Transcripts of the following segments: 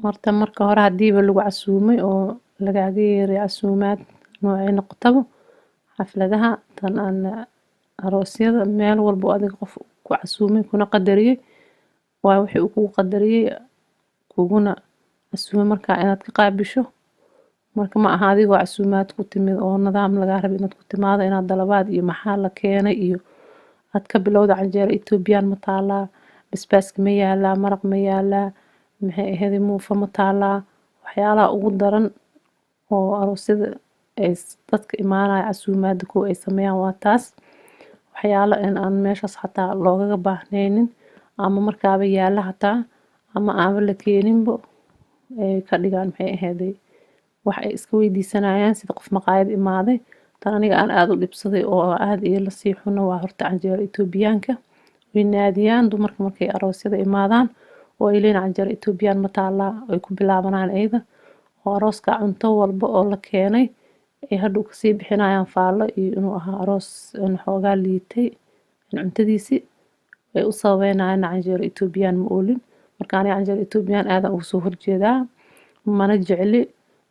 Horta marka hore hadiiba lagu casuumay oo lagaaga yeeray casuumaad noocay noqotaba, xafladaha tan aan aroosyada, meel walbo adiga qof ku casuumay kuna qadariyey, waa wixii uu kugu qadariyey kuguna casuumay markaa inaad ka qaabisho. Marka ma aha adigoo casuumaad ku timid oo nidaam lagaa rabay inaad ku timaado inaad dalabaad iyo maxaa la keenay iyo aad ka bilowda canjeero Ethiopian ma taalaa, basbaaska ma yaalaa, maraq ma yaalaa, maxay ahayd, muufa ma taalaa. Waxyaalaha ugu daran oo aroosyada ay dadka imaanaya casuumaadda kuwa ay sameeyaan waa taas. Waxyaalo in aan meeshaas xataa loogaga baahnaynin ama markaaba yaala xataa ama aanba la keeninbo ay ka dhigaan, maxay ahayd, wax ay iska weydiisanayaan sida qof maqaayad imaaday. Tan aniga aan aada u dhibsaday oo aada iila sii xuno waa horta canjeero Ethiopianka. Way naadiyaan dumarka markay aroosyada imaadaan oo ay leeyihiin canjeero Ethiopian ma taalaa, ay ku bilaabanayaan ayada oo arooska cunto walba oo la keenay ay hadhow kasii bixinayaan faallo iyo inuu ahaa aroos xoogaa liitay cuntadiisii, ay u sababeynayaan canjeero Ethiopian ma oolin. Marka aniga canjeero Ethiopian aadaan uga soo horjeedaa, mana jecli,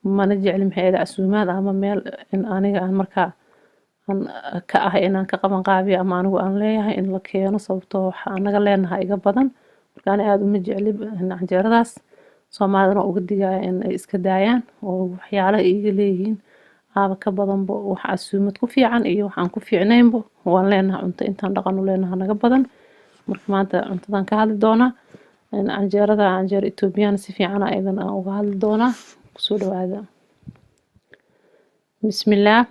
mana jecli, maxay ahayd, casuumaad ama meel in aniga aan markaa aan ka ahay inaan ka qaban qaabiyo ama anigu aan leeyahay in la keeno, sababtoo waxa anaga leenahay iga badan. Marka aniga aada uma jecli canjeeradaas. Soomaalidana waa uga digaya in ay iska daayaan oo waxyaalaha iiga leeyihiin aaba ka badanbo. Wax casuumad ku fiican iyo wax aan ku fiicnaynbo waan leenahay, cunto intaan dhaqan u leenahay naga badan. Marka maanta cuntadan ka hadli doonaa, canjeerada, canjeero Ethiopian si fiican ayadan aan uga hadli doonaa. Kusoo dhawaada. Bismillaah.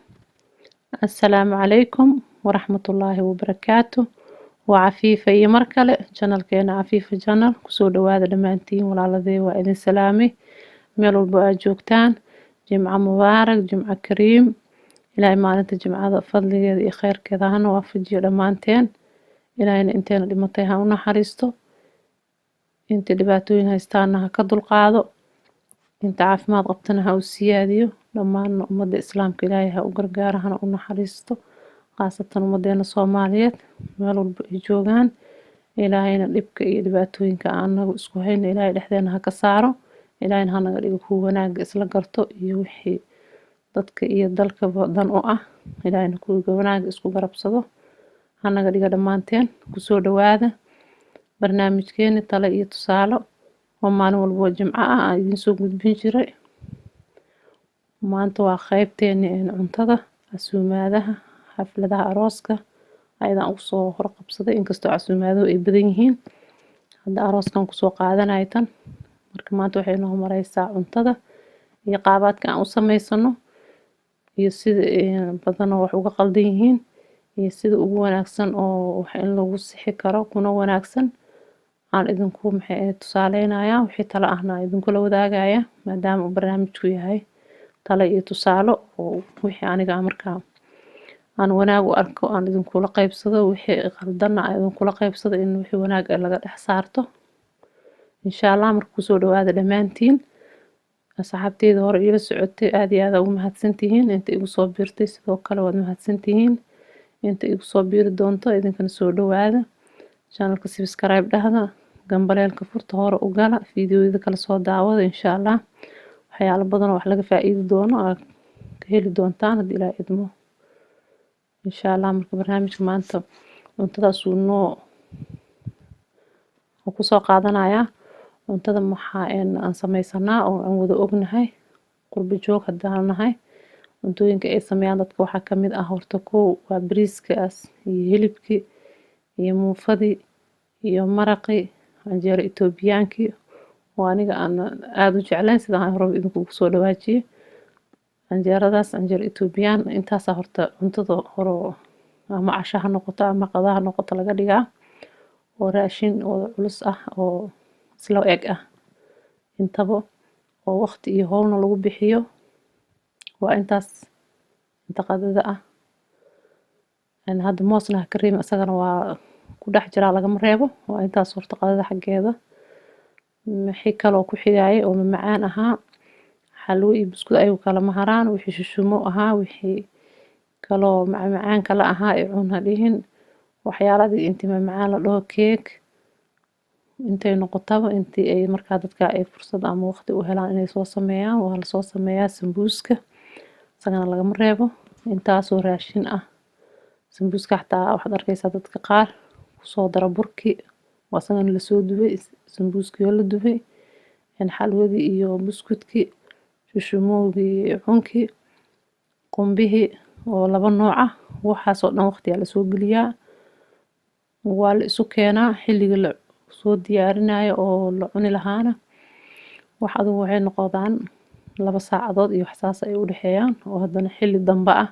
Assalaamu calaykum waraxmatullaahi wabarakaatu. Waa Cafiifa iyo mar kale channelkeena Cafiifa Channel. Kusoo dhawaada dhammaantiin walaaladey, waa idin salaamay meel walbo aad joogtaan. Jimco mubaarak, jimco kariim. Ilaahay maalinta jimcada fadligeeda iyo kheyrkeeda hana waafajiyo dhammaanteen. Ilaahayna inteena dhimatay ha u naxariisto, inta dhibaatooyin haystaana ha ka dulqaado, inta caafimaad qabtana ha u siyaadiyo. Dhammaanna ummadda Islaamka Ilaahay ha u gargaaro hana u naxariisto, khaasatan ummadeena Soomaaliyeed meel walba ay joogaan. Ilaahayna dhibka iyo dhibaatooyinka aan anagu isku hayno Ilaahay dhexdeena ha ka saaro. Ilaahayna ha naga dhigo kuwa wanaagga isla garto iyo wixii dadka iyo dalkaba dan u ah. Ilaahayna kuwa wanaagga isku garabsado ha naga dhiga dhammaanteen. Kusoo dhawaada barnaamijkeeni talo iyo tusaalo oo maalin walba oo jimco ah aan idiin soo gudbin jiray. Maanta waa qeybteeni cuntada, casuumaadaha, xafladaha arooska ayadaan ugu soo horqabsaday. Inkastoo casuumaaduhu ay badan yihiin, hadda arooskan kusoo qaadanaya tan. Marka maanta waxay noo mareysaa cuntada iyo qaabaadka aan u sameysano iyo sida badanoo wax uga qaldan yihiin iyo sida ugu wanaagsan oo wax in lagu sixi karo kuna wanaagsan aan idinku, maxay ahayd, tusaaleynayaa. Wixii talo ahna aan idinkula wadaagaya, maadaama uu barnaamijku yahay talo iyo tusaalo, oo wixii aniga markaa aan wanaag u arko aan idinkula qaybsado, wixii qaldanna aan idinkula qaybsado, in wixii wanaag ah laga dhex saarto, insha Allah. Marka kusoo dhawaada dhammaantiin. Asxaabteyda hore iila socotay aad iyo aad ugu mahadsantihiin. Inta igu soo biirtay sidoo kale waad mahadsantihiin. Inta igu soo biiri doonto idinkana soo dhawaada. Channelka subscribe dhahda, gambaleelka furta, hore u gala, fiidiyoyada kala soo daawada. Insha Allah waxyaalo badan oo wax laga faa'iidi doono aad ka heli doontaan haddii Ilaah idmo, insha Allah. Marka barnaamijka maanta cuntadaasuu noo kusoo qaadanayaa. Cuntada maxaa aan sameysanaa oo aan wada ognahay qurbo joog haddaan nahay? Cuntooyinka ay sameeyaan dadka waxaa kamid ah horta kow waa bariiskaas iyo hilibkii iyo muufadii iyo maraqii, canjeero Ethiopiankii oo aniga aan aada u jeclayn sida aan horeba idinkugu soo dhawaajiyey. Canjeeradaas, canjeero Ethiopian, intaasaa horta cuntada hore ama casho ha noqoto ama qada ha noqoto laga dhigaa, oo raashin wada culus ah oo isla eg ah intaba, oo waqti iyo howlna lagu bixiyo. Waa intaas inta qadada ah. Hadda moosna ha ka reebin, isagana waa ku dhex jiraa, lagama reebo. Waa intaas horta qadada xaggeeda. Wixii kaloo ku xigayay oo mamacaan ahaa, xalwo iyo buskud, ayagu kalama haraan. Wixii shushumo ahaa, wixii kaloo macmacaan kala ahaa ee cun ha dhihin, waxyaaladii intii mamacaan la dhaho, keeg. Intay noqotaba, intii ay markaa dadka ay fursad ama waqti u helaan inay soo sameeyaan, waa lasoo sameeyaa. Sambuuska isagana lagama reebo, intaasoo raashin ah. Sambuuska xataa waxaad arkeysaa dadka qaar kusoo dara burki oo isagana lasoo dubay, sambuuskii oo la dubay, xalwadii iyo buskudkii, shushumowgii iyo cunkii, qumbihii oo laba nooc ah. Waxaasoo dhan waqtiyaa lasoo geliyaa, waa la isu keenaa. Xilliga la soo diyaarinayo oo la cuni lahaana wax adugu waxay noqdaan 2 saacadood iyo wax saas ay u dhexeeyaan, oo haddana xilli dambe ah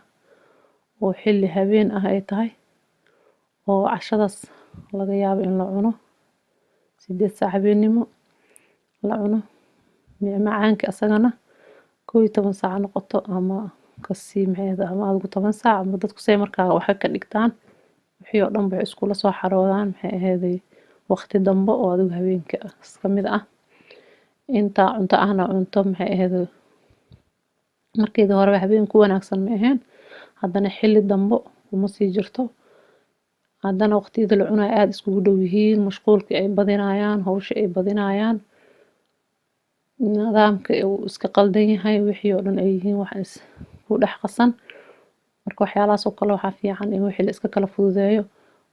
oo xilli habeen ah ay tahay, oo cashadaas laga yaabo in la cuno 8 saac habeennimo la cuno. Macaanka asagana 11 saac noqoto ama kasii maxay, ama adigu 10 saac, ama dadku say markaa waxay ka dhigtaan. Wixii oo dhan waxay iskula soo xaroodaan, maxay ahaydey, waqti dambe oo adigu habeenka iska mid ah. Intaa cunto ahna, cunto maxay ahayd, markeedii horeba habeen ku wanaagsan ma ahayn, haddana xilli dambe kuma sii jirto. Haddana waqtiyada la cunayo aada iskugu dhow yihiin, mashquulkii ay badinayaan, hawsha ay badinayaan, nidaamka uu iska qaldan yahay, wixii oo dhan ay yihiin wax is ku dhex qasan. Marka waxyaalahaas oo kale waxaa fiican in wixii la iska kala fududeeyo.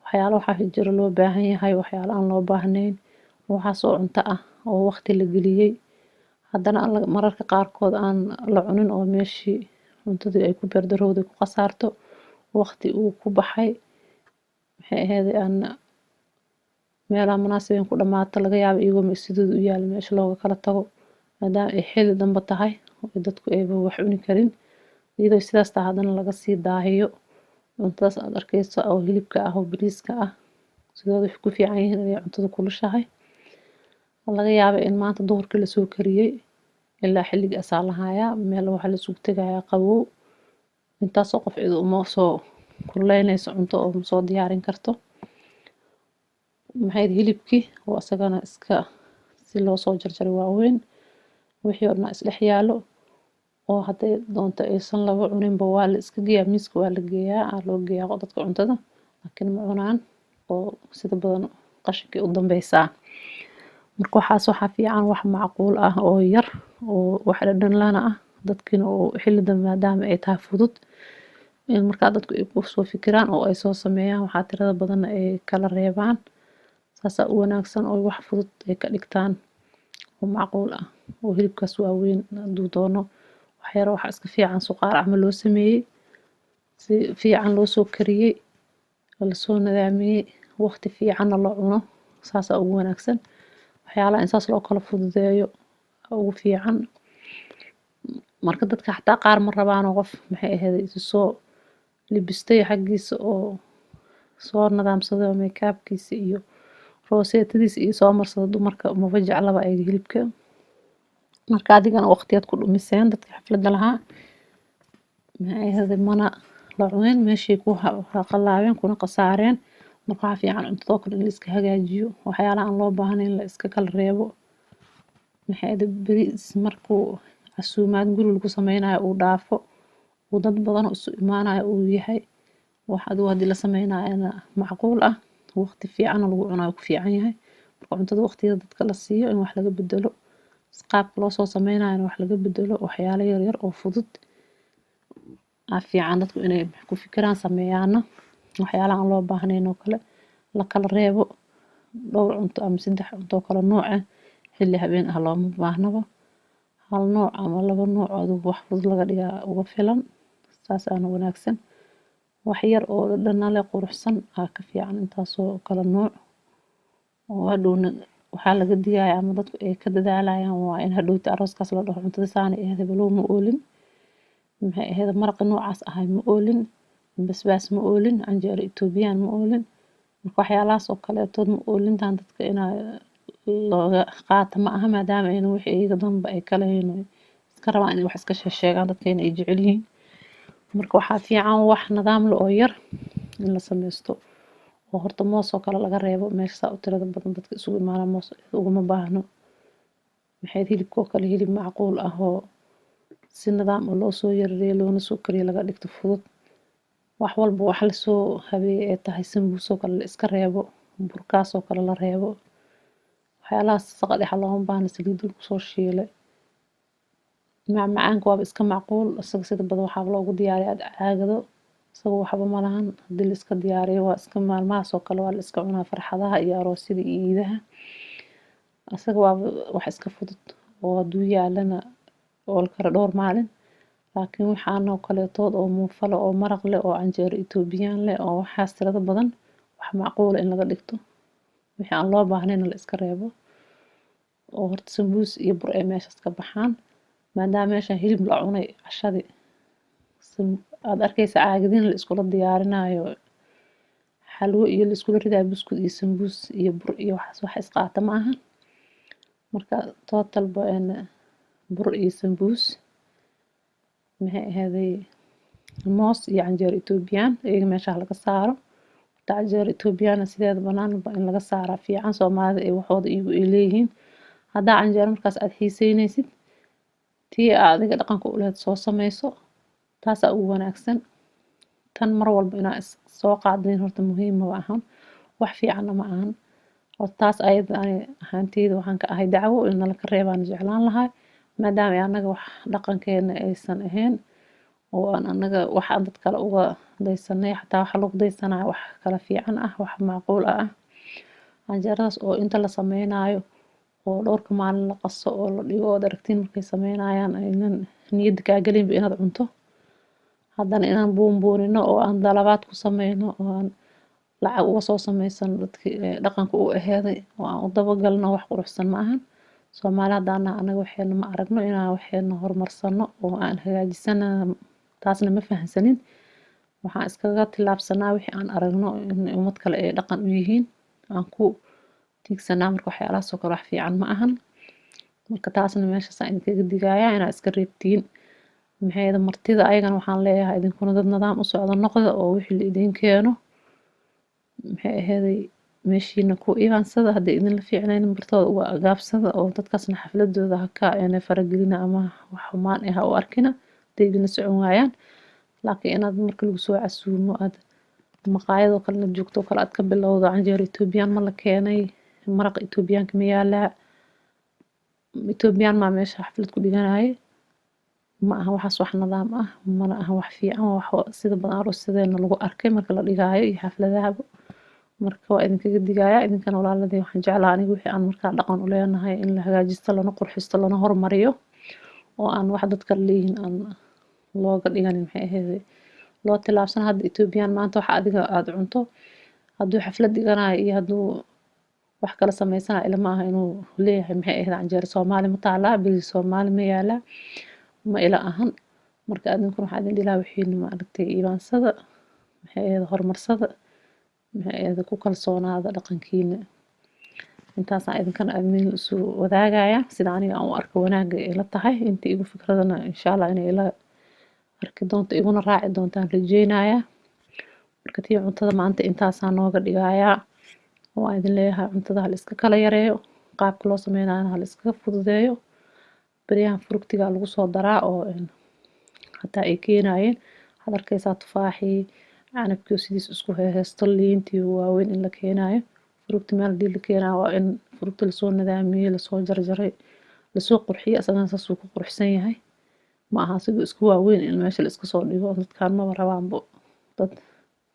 Waxyaalo waxaa jira loo baahan yahay, waxyaalo aan loo baahnayn. Waxaas oo cunto ah oo waqti la geliyey, haddana mararka qaarkood aan la cunin, oo meeshii cuntadii ay ku beerdarowday, ku khasaarto, waqti uu ku baxay, maxay ahayd, aan meelaha munaasabeen ku dhamaato, laga yaabo iyagoo sidooda u yaalo meesha looga kala tago, maadaama ay xilli dambe tahay oo dadku ayba wax cuni karin. Iyadoo sidaas tahay haddana laga sii daahiyo cuntadaas aad arkeyso oo hilibka ah oo bariiska ah. Sidooda waxay ku fiican yihiin inay cuntada kulushahay. Laga yaabo in maanta duhurkii lasoo kariyey, ilaa xilligii asaa la hayaa, meel waxaa la isugu tegayaa qabow. Intaasoo qof cid uma soo kululeynayso cunto oo ma soo diyaarin karto. Maxay, hilibkii oo isagana iska si loo soo jarjaray waaweyn, wixii oo dhan isdhex yaalo, oo hadday doonto aysan laba cuninba, waa la iska geeyaa miiska, waa la geeyaa, aa loo geeyaa dadka cuntada, laakiin ma cunaan oo sida badan qashinkay u dambeysaa. Marka waxaas waxaa fiican wax macquul ah oo yar oo wax dhadhan lana ah, dadkiina oo xilli dambe maadaama ay tahay fudud, in markaa dadku ay ku soo fikiraan oo ay soo sameeyaan. Waxaa tirada badanna ay kala reebaan, saasaa u wanaagsan, oo wax fudud ay ka dhigtaan oo macquul ah, oo hilibkaas waaweyn hadduu doono wax yar, waxaa iska fiican suqaar camal loo sameeyey, si fiican loo soo kariyey oo lasoo nadaamiyey, waqti fiicanna loo cuno. Saasaa ugu wanaagsan waxyaalaha in saas loo kala fududeeyo ugu fiican. Marka dadka xataa qaar ma rabaanoo, qof maxay ahayd isu soo libistay xaggiisa oo soo nadaamsaday oo makeup-kiisa iyo rooseetadiisa iyo soo marsada, dumarka maba jeclaba ayaga hilibka. Marka adigana waqtiyaad ku dhumiseen dadka xafladda lahaa, maxay ahayd, mana la cunin, meeshay ku qalaabeen kuna khasaareen. Marka waxaa fiican cuntadoo kale in la iska hagaajiyo, waxyaalaha aan loo baahnayn la iska kala reebo. Maxay ahayd, bariis markuu casuumaad guri lagu sameynayo uu dhaafo, uu dad badan oo isu imaanayo uu yahay, wax adigu haddii la sameynayana macquul ah, waqti fiicanna lagu cunayo ku fiican yahay. Marka cuntada waqtiyada dadka la siiyo in wax laga bedelo, qaabka loo soo sameynayana wax laga bedelo, waxyaalo yar yar oo fudud aa fiican dadku inay ku fikiraan, sameeyaana. Waxyaalaha aan loo baahnayn oo kale la kala reebo. Dhowr cunto ama saddex cunto oo kala nooc ah xilli habeen ah looma baahnaba. Hal nooc ama laba nooc oo adigu wax fudud laga dhigaa uga filan, saas aana wanaagsan. Wax yar oo dhadhan leh, quruxsan aa ka fiican intaasoo kala nooc, oo hadhowna waxaa laga digaya ama dadku ay ka dadaalayaan waa in hadhowta arooskaas la dhaho cuntada saanay ahayd, hebeloow ma oolin, maxay ahayd, maraqa noocaas ahay ma oolin, basbaas ma oolin, canjeero Ethiopian ma oolin. Marka waxyaalahaas oo kaleetood ma oolintan dadka inaa looga qaata ma aha, maadaama ayna wixii iyaga danba ay ka lahayn oo iska rabaan inay wax iska sheegsheegaan dadka inay jecel yihiin. Marka waxaa fiican wax nidaam leh oo yar in la sameysto, oo horta moos oo kale laga reebo. Meesha saa u tirada badan dadka isugu imaanaa moos uguma baahno. Maxay, hilibka oo kale, hilib macquul ah oo si nidaam ah loo soo yareeyo loona soo kariyo laga dhigto fudud, wax walba wax lasoo habeeyey ay tahay. Sambuus oo kale la iska reebo, burkaas oo kale la reebo. Waxyaalahaas saqa dhexa looma baahna, saliid lagu soo shiilay. Macmacaanka waaba iska macquul isaga, sida badan waxaaba loogu diyaariyaa caagado, isaga waxba ma lahan. Haddii la iska diyaariyo waa iska maalmahaas oo kale waa la iska cunaa, farxadaha iyo aroosyada iyo iidaha. Isaga waaba wax iska fudud oo hadduu yaalana ool kara dhowr maalin. Laakiin waxaan oo kaleetood oo muufo leh oo maraq leh oo canjeero Itoobiyaan leh oo waxaas tirada badan, wax macquul ah in laga dhigto, wixii aan loo baahnayn la iska reebo, oo horta sambuus iyo bur ay meeshaas ka baxaan, maadaama meeshan hilib la cunay cashadii aad arkaysa caagadin la iskula diyaarinayo, xalwo iyo la iskula ridayo, buskud iyo sambuus iyo bur iyo waxaas, wax isqaata ma ahan. Marka total ba bur iyo sambuus, maxay ahaaday, moos iyo canjeero Itoobiyaan, iyaga meesha laga saaro. Horta canjeero Itoobiyaan sideeda banaanba in laga saaraa fiican, Soomaalida ay waxooda iyagu ay leeyihiin. Haddaa canjeero markaas aad xiiseynaysid, tii aad adiga dhaqanka u lahayd soo sameyso, taasaa ugu wanaagsan. Tan mar walba inaa is soo qaadin horta muhiim ma ahan, wax fiicanna ma ahan. Horta taas ayada ani ahaanteyda waxaan ka ahay dacwo in nala ka reebaan jeclaan lahaa, maadaama ay annaga wax dhaqankeena aysan ahayn oo aan annaga wax aan dad kale uga daysanay, xataa waxa lagu daysanayo wax kala fiican ah, wax macquul ah. Canjeeradaas oo inta la sameynaayo oo dhowrka maalin la qaso oo la dhigo, ood aragtiin markay sameynayaan aynan niyadda kaa gelinba inaad cunto, haddana inaan buunbuunino oo aan dalabaad ku sameyno oo aan lacag uga soo sameysano dadkii dhaqanka u aheeday oo aan u dabagalno, wax quruxsan ma ahan. Soomaali haddaan nahay annaga waxeena ma aragno inaan waxeena horumarsano oo aan hagaajisana, taasna ma fahansanin. Waxaan iskaga tillaabsanaa wixii aan aragno in ummad kale ay dhaqan u yihiin aan ku tiigsanaa. Marka waxyaalahaas oo kale wax fiican ma ahan. Marka taasna meeshaas aan idinkaga digayaa inaad iska reebtiin. Maxay ahayd, martida ayagana waxaan leeyahay idinkuna dad nidaam u socdo noqda, oo wixii la idiin keeno, maxay ahayd, meeshiina ku ibaansada. Haddii idinla fiicnayn bartooda uga agaabsada, oo dadkaasna xafladooda ha ka faragelina ama wax xumaan ah ha u arkina hadday idinla socon waayaan. Laakiin inaad marka lagu soo casuumo aad maqaayadoo kale inaad joogto oo kale aad ka bilowdo canjeero Itoobiyaan ma la keenay, maraqa Itoobiyaanka ma yaalaa, Itoobiyaan maa meesha xaflad ku dhiganayay, ma aha waxaas wax nidaam ah, mana aha wax fiican. Waa wax sida badan aroosyadeenna lagu arkay marka la dhigaayo iyo xafladahaba. Marka waa idinkaga digayaa idinkana walaaladii. Waxaan jeclahay aniga wixii aan markaa dhaqan u leenahay in la hagaajisto, lana qurxisto, lana horumariyo, oo aan wax dadka leeyihiin aan looga dhiganin, maxay ahayd, loo tillaabsan. Hadda Itoobiyaan maanta waxa adiga aada cunto, hadduu xaflad dhiganayo iyo hadduu wax kala sameysanayo, ilama aha inuu leeyahay, maxay ahayd, canjeero Soomaali ma taalaa, bariis Soomaali ma yaalaa, ma ila ahan. Marka adinkuna waxaa idin dhihi lahaa wixiina maaragtay ibaansada, maxay ahayd, horumarsada, maxay ahayd, ku kalsoonaada dhaqankiina. Intaasaan idinkana idin isu wadaagaya sida aniga aan u arko wanaagga ay la tahay. Inta igu fikradana insha Allah inay ila arki doonto iguna raaci doontaan rajeynayaa. Marka tii cuntada maanta intaasaa nooga dhigayaa oo aan idin leeyahay cuntada hala iska kala yareeyo, qaabka loo sameynayana hala iskaga fududeeyo. Beryahan furugtiga lagu soo daraa oo hataa ay keenayeen, waxaad arkaysaa tufaaxii, canabkii oo sidiis isku heesto, liintii waaweyn in la keenayo. Furugti meel hadii la keenayo waa in furugta lasoo nadaamiyey, lasoo jarjaray, lasoo qurxiyey, asagana saasuu ku quruxsan yahay. Ma aha asigoo isku waaweyn in meesha la iska soo dhigo. Dadkaan maba rabaanbo dad,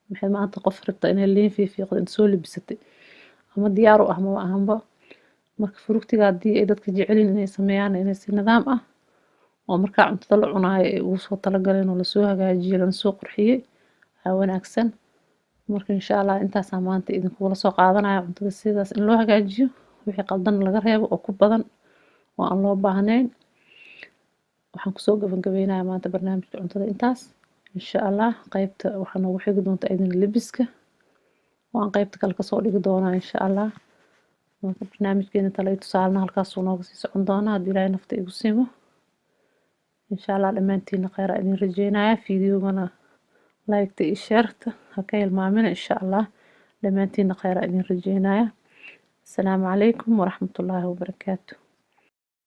maxay, maanta qof rabta inay liin fiifiiqdo inta soo labisatay ama diyaar u ah maba ahanba. Marka furugtiga haddii ay dadka jecelyihiin inay sameeyaan, inay si nidaam ah oo markaa cuntada la cunaayo ay ugu soo talagaleen oo lasoo hagaajiyey lana soo qurxiyey aa wanaagsan. Marka insha Allah intaasaa maanta idinkugula soo qaadanaya cuntada sidaas in loo hagaajiyo, wixii qaldan laga reebo oo ku badan oo aan loo baahnayn. Waxaan kusoo gabagabeynayaa maanta barnaamijka cuntada intaas. Insha Allah qaybta waxaa noogu xigi doonta idin lebiska, waan qaybta kale kasoo dhigi doonaa insha Allah. Marka barnaamijkeena talo iyo tusaalena halkaasuu nooga sii socon doonaa haddii Ilaahay nafta igu simo insha Allah. Dhammaantiina kheyr aa idin rajeynaya. Fiidiyoogana like-ta iyo share-ta ha ka hilmaamina insha Allah. Dhammaantiina kheyr aa idin rajeynaya. Asalaamu calaykum waraxmatullaahi wabarakaatu.